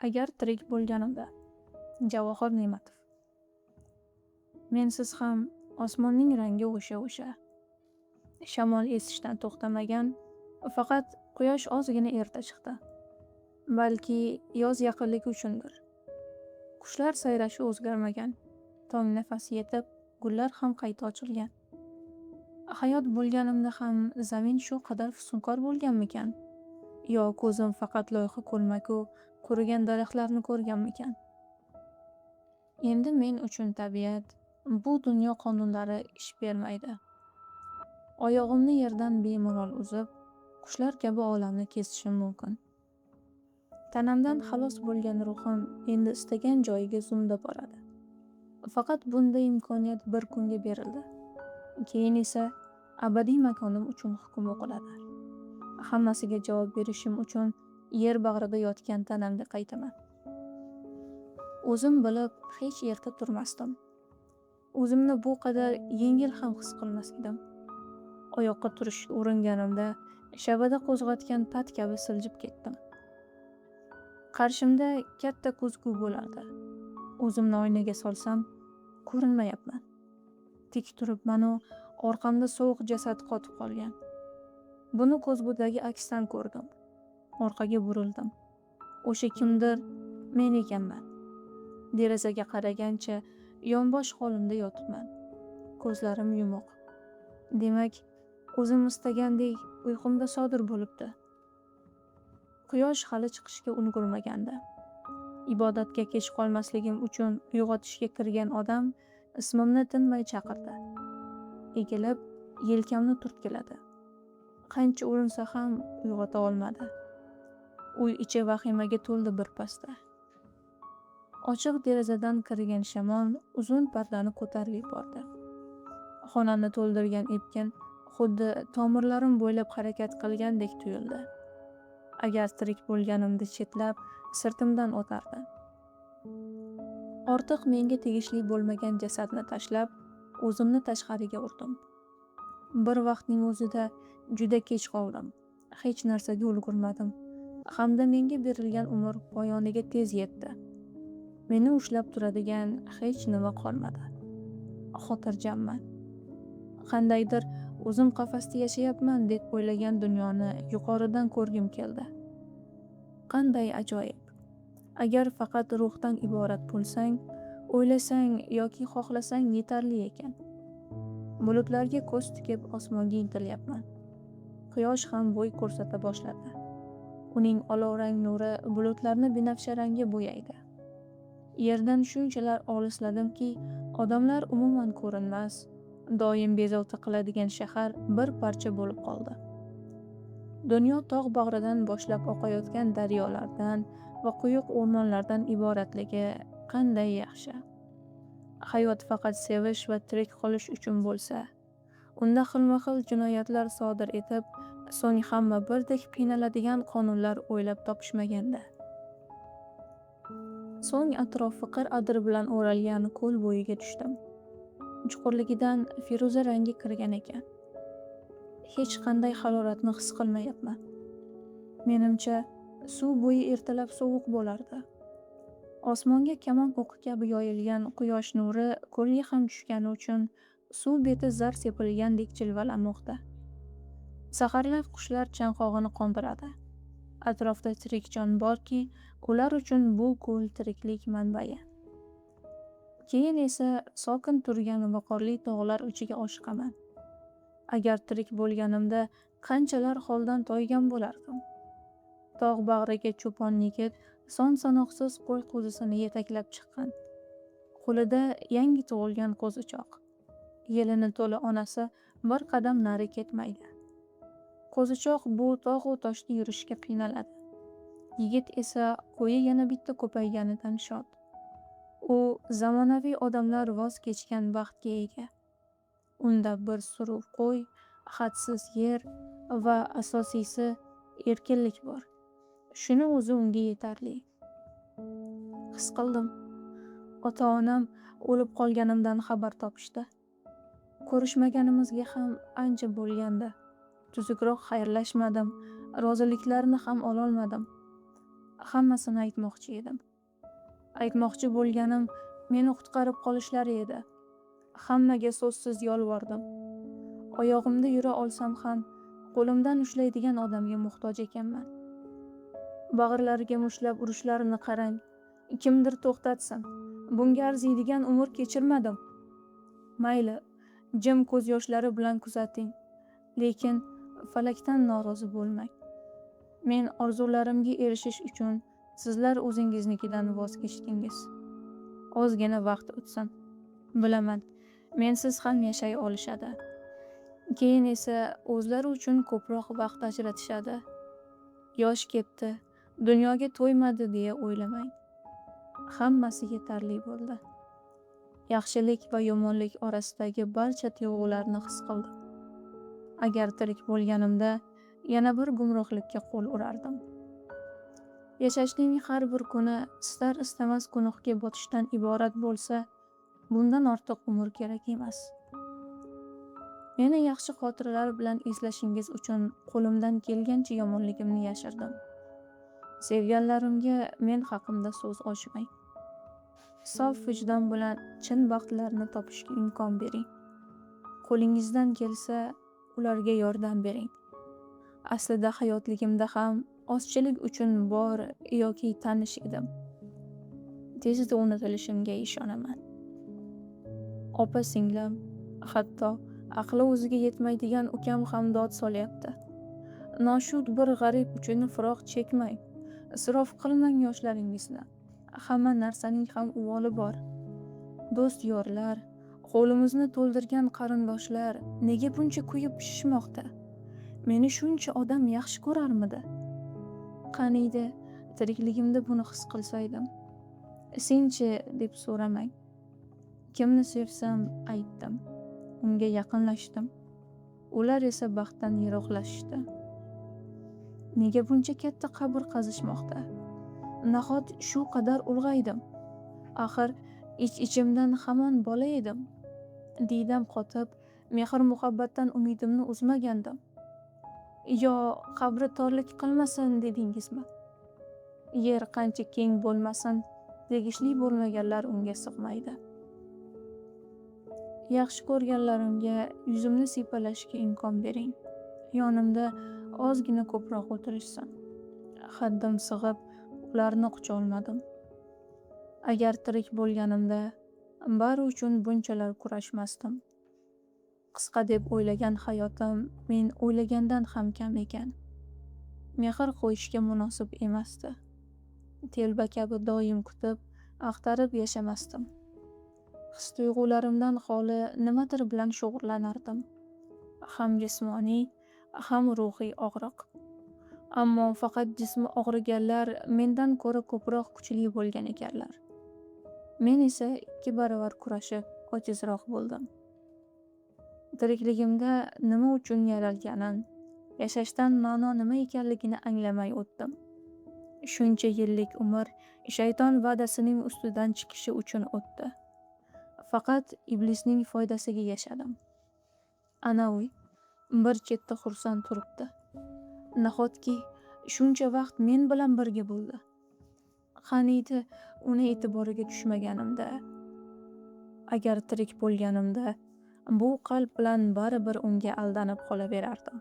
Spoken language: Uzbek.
Agar tirik bo'lganimda. Javohir Ne'matov. Mensiz ham osmonning rangi o'sha-o'sha. Shamol esishdan to'xtamagan, faqat quyosh ozgina erta chiqdi. Balki yoz yaqinligi uchundir. Qushlar sayrashi o'zgarmagan. Tong nafasi yetib, gullar ham qayta ochilgan. Hayot bo'lganimda ham zamin shu qadar fusunkor bo'lganmikan? Yo ko'zim faqat loyqa ko'lmaku qurigan daraxtlarni ko'rganmikan? Endi men uchun tabiat, bu dunyo qonunlari ish bermaydi. Oyog'imni yerdan bemalol uzib, qushlar kabi olamni kezishim mumkin. Tanamdan xalos bo'lgan ruhim endi istagan joyiga zumda boradi. Faqat bunday imkoniyat bir kunga berildi. Keyin esa abadiy makonim uchun hukm o'qiladi. Hammasiga javob berishim uchun yer bag'rida yotgan tanamga qaytaman. O'zim bilib hech erta turmasdim. O'zimni bu qadar yengil ham his qilmas edim. Oyoqqa turishga uringanimda shabada qo'zg'atgan pat kabi siljib ketdim. Qarshimda katta ko'zgu bo'lardi. O'zimni oynaga solsam, ko'rinmayapman. Tik turibman-u, orqamda sovuq jasad qotib qolgan. Buni ko'zgudagi aksdan ko'rdim. Orqaga burildim. O'sha kimdir men ekanman. Derazaga qaragancha yonbosh holimda yotibman. Ko'zlarim yumuq. Demak, o'zim istagandek uyqumda sodir bo'libdi. Quyosh hali chiqishga ulgurmagandi. Ibodatga kech qolmasligim uchun uyg'otishga kirgan odam ismimni tinmay chaqirdi. Egilib, yelkamni turtkiladi. Qancha urinsa ham uyg'ota olmadi. Uy ichi vahimaga to'ldi birpasda. Ochiq derazadan kirgan shamol uzun pardani ko'tarib yubordi. Xonani to'ldirgan epkin xuddi tomirlarim bo'ylab harakat qilgandek tuyuldi. Agar tirik bo'lganimda chetlab, sirtimdan o'tardi. Ortiq menga tegishli bo'lmagan jasadni tashlab, o'zimni tashqariga urdim. Bir vaqtning o'zida juda kech qoldim. Hech narsaga ulgurmadim. Hamda menga berilgan umr poyoniga tez yetdi. Meni ushlab turadigan hech nima qolmadi. Xotirjamman. Qandaydir o'zim qafasda yashayapman deb o'ylagan dunyoni yuqoridan ko'rgim keldi. Qanday ajoyib. Agar faqat ruhdan iborat bo'lsang, o'ylasang yoki xohlasang yetarli ekan. Bulutlarga ko'z tikib osmonga intilyapman. Quyosh ham bo'y ko'rsata boshladi. Uning olovrang nuri bulutlarni binafsha rangga bo'yaydi. Yerdan shunchalar olisladimki, odamlar umuman ko'rinmas, doim bezovta qiladigan shahar bir parcha bo'lib qoldi. Dunyo tog' bag'ridan boshlab oqayotgan daryolardan va quyuq o'rmonlardan iboratligi qanday yaxshi. Hayot faqat sevish va tirik qolish uchun bo'lsa, unda xilma-xil jinoyatlar sodir etib, so'ng hamma birdek qiynaladigan qonunlar o'ylab topishmaganda. So'ng atrofi qir adir bilan o'ralgan ko'l bo'yiga tushdim. Chuqurligidan feruza rangi kirgan ekan. Hech qanday haroratni his qilmayapman. Menimcha, suv bo'yi ertalab sovuq bo'lardi. Osmonga kamon o'qi kabi yoyilgan quyosh nuri ko'lga ham tushgani uchun suv beti zar sepilgandek jilvalanmoqda. Saharlab qushlar chanqog'ini qondiradi. Atrofda tirik jon borki, ular uchun bu ko'l tiriklik manbai. Keyin esa sokin turgan viqorli tog'lar ichiga oshiqaman. Agar tirik bo'lganimda qanchalar holdan toygan bo'lardim. Tog' bag'riga cho'pon yigit son-sanoqsiz qo'y qo'zisini yetaklab chiqqan. Qo'lida yangi tug'ilgan qo'zichoq. Yelini to'la onasi bir qadam nari ketmaydi. Qo'zichoq bu tog'u toshda yurishga qiynaladi. Yigit esa qo'yi yana bitta ko'payganidan shod. U zamonaviy odamlar voz kechgan baxtga ega. Unda bir suruv qo'y, hadsiz yer va asosiysi erkinlik bor. Shuni o'zi unga yetarli. His qildim. Ota-onam o'lib qolganimdan xabar topishdi. Ko'rishmaganimizga ham ancha bo'lgandi. Tuzukroq xayrlashmadim, roziliklarini ham ololmadim. Hammasini aytmoqchi edim. Aytmoqchi bo'lganim meni qutqarib qolishlari edi. Hammaga so'zsiz yolvordim. Oyog'imda yura olsam ham qo'limdan ushlaydigan odamga muhtoj ekanman. Bag'irlariga mushtlab urishlarini qarang. Kimdir to'xtatsin. Bunga arziydigan umr kechirmadim. Mayli, jim ko'z yoshlari bilan kuzating. Lekin falakdan norozi bo'lmang. Men orzularimga erishish uchun sizlar o'zingiznikidan voz kechdingiz. Ozgina vaqt o'tsin. Bilaman, mensiz ham yashay olishadi. Keyin esa o'zlari uchun ko'proq vaqt ajratishadi. Yosh ketdi, dunyoga to'ymadi deya o'ylamang. Hammasi yetarli bo'ldi. Yaxshilik va yomonlik orasidagi barcha tuyg'ularni his qildim. Agar tirik bo'lganimda yana bir gumrohlikka qo'l urardim. Yashashning har bir kuni istar-istamas gunohga botishdan iborat bo'lsa, bundan ortiq umr kerak emas. Meni yaxshi xotiralar bilan eslashingiz uchun qo'limdan kelgancha yomonligimni yashirdim. Sevganlarimga men haqimda so'z ochmang. Sof vijdon bilan chin baxtlarni topishga imkon bering. Qo'lingizdan kelsa, ularga yordam bering. Aslida hayotligimda ham ozchilik uchun bor yoki tanish edim. Tezda unutilishimga ishonaman. Opa-singlim, hatto aqli o'ziga yetmaydigan ukam ham dod solyapti. Noshud bir g'arib uchun firoq chekmang, isrof qilmang yoshlaringizni. Hamma narsaning ham uvoli bor. Do'st-yorlar, hovlimizni to'ldirgan qarindoshlar nega buncha kuyib pishishmoqda? Meni shuncha odam yaxshi ko'rarmidi? Qaniydi tirikligimda buni his qilsaydim. Senchi deb so'ramang. Kimni sevsam aytdim, unga yaqinlashdim. Ular esa baxtdan yiroqlashishdi. Nega buncha katta qabr qazishmoqda? Nahot shu qadar ulg'aydim? Axir ich-ichimdan hamon bola edim. Diydam qotib, mehr-muhabbatdan umidimni uzmagandim. Yo qabri torlik qilmasin dedingizmi? Yer qancha keng bo'lmasin, tegishli bo'lmaganlar unga sig'maydi. Yaxshi ko'rganlarimga yuzimni siypalashga imkon bering. Yonimda ozgina ko'proq o'tirishsin. Haddim sig'ib, ularni qucholmadim. Agar tirik bo'lganimda bari uchun bunchalar kurashmasdim. Qisqa deb o'ylagan hayotim men o'ylagandan ham kam ekan. Mehr qo'yishga munosib emasdi. Telba kabi doim kutib, axtarib yashamasdim. His-tuyg'ularimdan xoli nimadir bilan shug'ullanardim. Ham jismoniy, ham ruhiy og'riq. Ammo faqat jismi og'riganlar mendan ko'ra ko'proq kuchli bo'lgan ekanlar. Men esa 2 baravar kurashib, ojizroq bo'ldim. Tirikligimda nima uchun yaralganim, yashashdan ma'no nima ekanligini anglamay o'tdim. Shuncha yillik umr shayton va'dasining ustidan chiqishi uchun o'tdi. Faqat iblisning foydasiga yashadim. Ana uy bir chetda xursand turibdi. Nahotki shuncha vaqt men bilan birga bo'ldi. Qaniydi uni e'tiboriga tushmaganimda. Agar tirik bo'lganimda bu qalb bilan baribir unga aldanib qolaverardim.